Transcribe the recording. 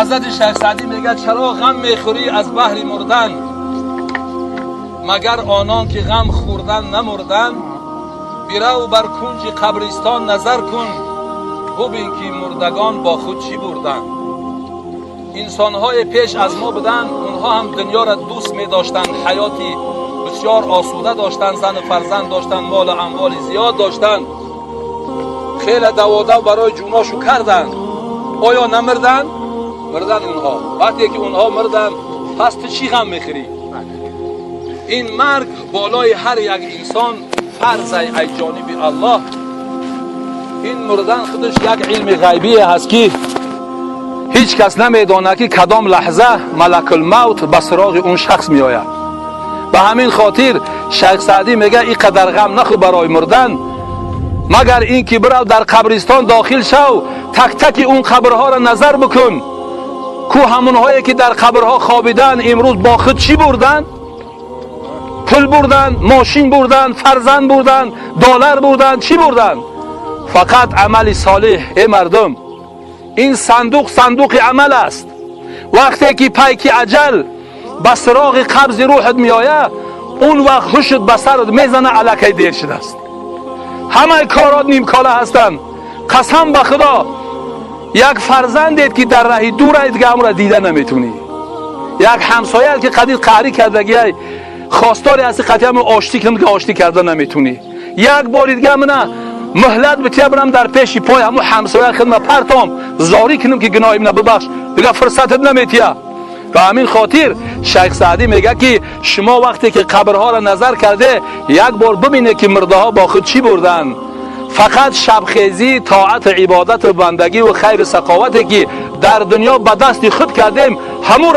حضرت شیخ سعدی میگه چرا غم میخوری از بحر مردن، مگر آنان که غم خوردن نمردن؟ برو بر کنج قبرستان نظر کن، ببین که مردگان با خود چی بردن. انسانهای پیش از ما بودن، اونها هم دنیا را دوست می داشتن، حیاتی بسیار آسوده داشتن، زن و فرزند داشتن، مال و اموال زیاد داشتن، خیلی دوادو برای جوناشو کردن. آیا نمردن؟ مردن اونها. وقتی که اونها مردن، پس تو چی غم میخوری؟ این مرگ بالای هر یک انسان فرض ای جانب الله. این مردن خودش یک علم غیبی هست که هیچ کس نمیداند که کدام لحظه ملک الموت به سراغ اون شخص میآید. به همین خاطر شیخ سعدی میگه اینقدر غم نخور برای مردن، مگر اینکه برو در قبرستان داخل شو، تک تک اون قبرها را نظر بکن، کو همونهایی که در قبرها خوابیدن امروز با خود چی بردن؟ پول بردن، ماشین بردن، فرزند بردن، دلار بردن، چی بردن؟ فقط عمل صالح. ای مردم، این صندوق صندوق عمل است. وقتی که پیک اجل به سراغ قبض روحت میآید، اون وقت هوشت به سرت میزنه، الکی دیر شده است. همه کارات نیمکاله هستند. قسم به خدا، یک فرزندت که در راه دور دیگه هم را دیده نمیتونی، یک همسایه که قدید قهری کردگی خواستاری هستی قطعی هم آشتی کنم که آشتی کرده نمیتونی. یک بار دیگه من مهلت بتیا برم در پیش پای همون همسایه خدمت پرتام زاری کنم که گناهی من ببخش، دیگه فرصتت نمیتیا. و همین خاطر شیخ سعدی میگه که شما وقتی که قبرها را نظر کرده، یک بار ببینه که مرده ها با خود چی بردن. فقط شبخیزی، طاعت، عبادت و بندگی و خیر و سخاوتی که در دنیا به دست خود کردیم، همون